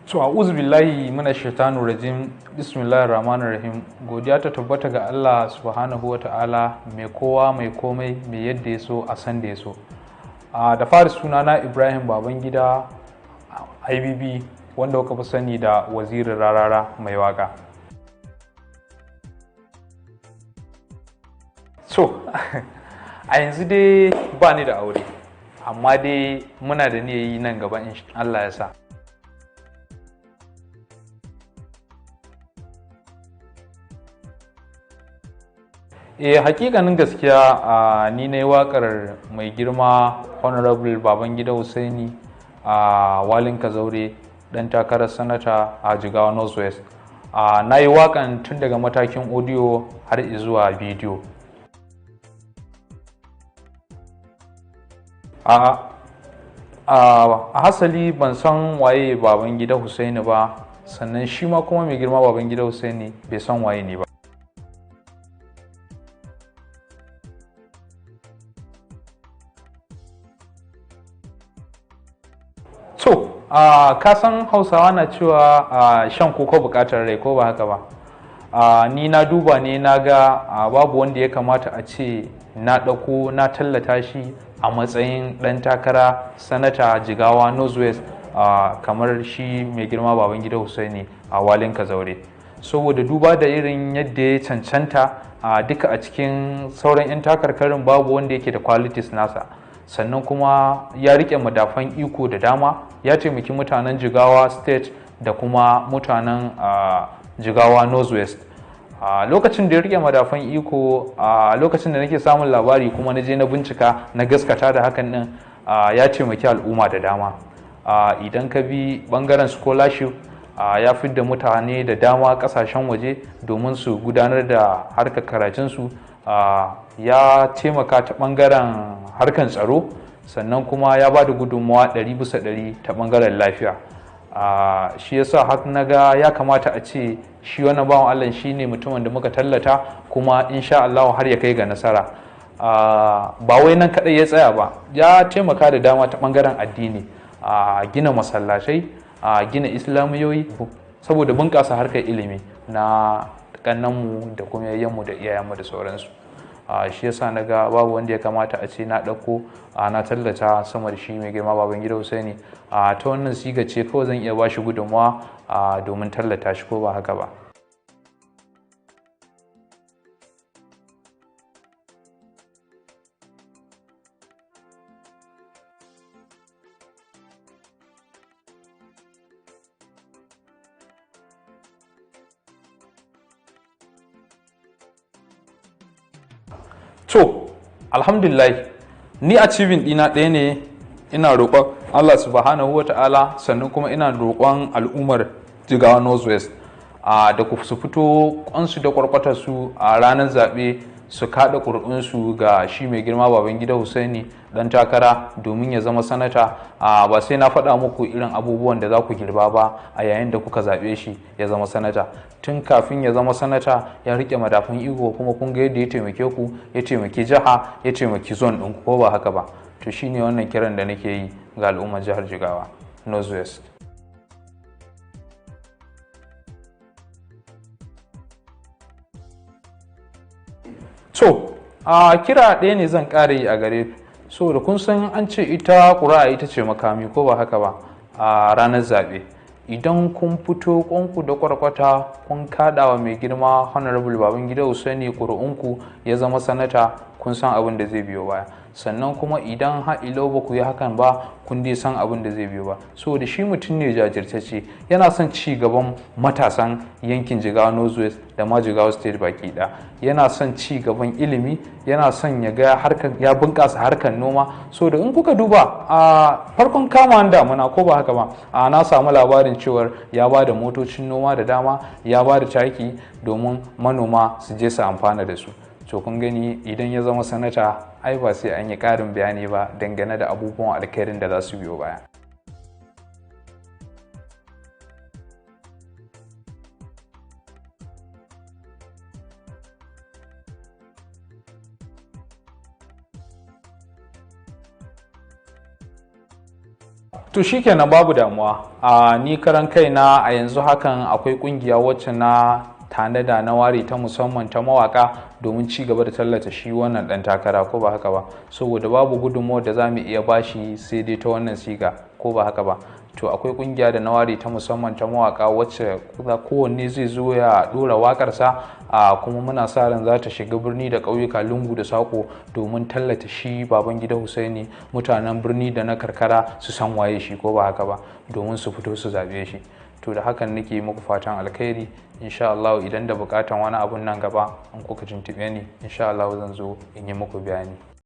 To, a'udhu billahi minash shaitanir rajim. Bismillahir rahmanir rahim. Godiya ta tabbata ga Allah subhanahu wata'ala, mai kowa mai komai, mai yadda ya so a san da ya so. Da fari sunana Ibrahim Babangida IBB, wanda kuka fi sani da Wazirin Rarara mai waka. So, a yanzu dai ba ni da aure, amma dai muna da niyyar yi nan gaba in Allah ya sa. Eh, hakikanin gaskiya ni na yi waƙar mai girma Honorable Babangida Hussaini a Walin Kazaure, ɗan takarar sanata a Jigawa Northwest. Na yi waƙan tun daga matakin audio har zuwa bidiyo. A hasali ban san waye Babangida Hussaini ba, sannan shi ma kuma mai girma Babangida Hussaini bai san waye ne ba. To, ka san Hausawa na cewa shan koko bukatar rai, ko ba haka ba? Ni na duba ne na ga babu wanda ya kamata a ce na ɗauko na tallata shi a matsayin ɗan takara sanata Jigawa Northwest kamar shi mai girma Babangida Hussaini a Walin Kazaure. Saboda duba da irin yadda ya cancanta, duka a cikin sauran 'yan takarkarin babu wanda yake da qualities nasa. Sannan kuma ya rike madafan iko da dama, ya taimaki mutanen Jigawa State da kuma mutanen Jigawa Northwest. Lokacin da ya rike madafan iko, a lokacin da nake samun labari kuma na je na bincika na gaskata da hakan din, ya taimaki al'umma da dama. Idan ka bi bangaren scholarship, ya fidda mutane da dama kasashen waje domin su gudanar da harkar karatunsu. Ya taimaka ta bangaren harkan tsaro, sannan kuma ya ba da gudunmawa 100% ta bangaren lafiya. Shi yasa har na ga ya kamata a ce shi wannan bawan Allah shi ne mutumin da muka tallata, kuma insha Allah har ya kai ga nasara. Ba wai nan kaɗai ya tsaya ba, ya taimaka da dama ta bangaren addini, gina masallatai, gina islamiyoyi saboda bunƙasa harkar ilimi na kannanmu da kuma yayyanmu da iyayenmu da sauransu. Shi yasa na ga babu wanda ya kamata a ce na ɗauko na tallata sama da shi mai girma Babangida Hussaini. Ta wannan siga ce kawai zan iya bashi gudunmawa domin tallata shi, ko ba haka ba. To, alhamdulillah, ni achieving ɗina ɗaya ne, ina roƙon Allah subhanahu wa ta'ala, sannan kuma ina roƙon al'ummar Jigawa Northwest da su fito kwansu da kwarkwatarsu a ranar zaɓe su kaɗa ƙuri'unsu ga shi mai girma Babangida Hussaini ɗan takara domin ya zama sanata. Ba sai na faɗa muku irin abubuwan da za ku girba ba a yayin da kuka zaɓe shi ya zama sanata. Tun kafin ya zama sanata ya riƙe madafun iko, kuma kun ga yadda ya taimake ku, ya taimaki jiha, ya taimaki zone ɗinku, ko ba haka ba? To, shine wannan kiran da nake yi ga al'ummar jihar Jigawa Northwest. To, a kira ɗaya ne zan ƙara yi a gare so da kun san an ce ita ƙuri'a ita ce makami, ko ba haka ba? A ranar zaɓe, idan kun fito ƙwanku da kwarkwata kun kaɗawa mai girma Honorable Babangida Hussaini ƙuri'unku ya zama sanata, kun san abin da zai biyo baya. Sannan kuma idan har ilo ba ku yi hakan ba, kun dai san abin da zai biyo ba. So da shi mutum ne jajirtacce, yana son ci gaban matasan yankin Jigawa Northwest da ma Jigawa State baki ɗaya. Yana son ci gaban ilimi, yana son ya ga harkar ya bunƙasa harkar noma. So da in kuka duba a farkon kama damuna, ko ba haka ba, a na samu labarin cewar ya ba da motocin noma da dama, ya ba da taki domin manoma su je su amfana da su. To, kun gani, idan ya zama sanata, ai ba sai an yi ƙarin bayani ba dangane da abubuwan alkhairin da za su biyo baya. To shikenan, babu damuwa. A ni karan kaina a yanzu hakan akwai kungiya wacce na tanada, na ware ta musamman ta mawaka domin ci gaba da tallata shi wannan dan takara, ko ba haka ba? Saboda babu gudunmawar da za mu iya bashi sai dai ta wannan siga, ko ba haka ba? To akwai kungiya da na ware ta musamman ta mawaka wacce kowanne zai zo ya dora wakarsa a kuma muna sa ran za ta shiga birni da ƙauyuka, lungu da sako, domin tallata shi Babangida Husaini, mutanen birni da na karkara su san waye shi, ko ba haka ba? Domin su fito su zabe shi. To da hakan nake muku fatan alkhairi. Insha Allah idan da bukatan wani abun nan gaba, in kuka tuntube ni, insha Allah zan zo in yi muku bayani.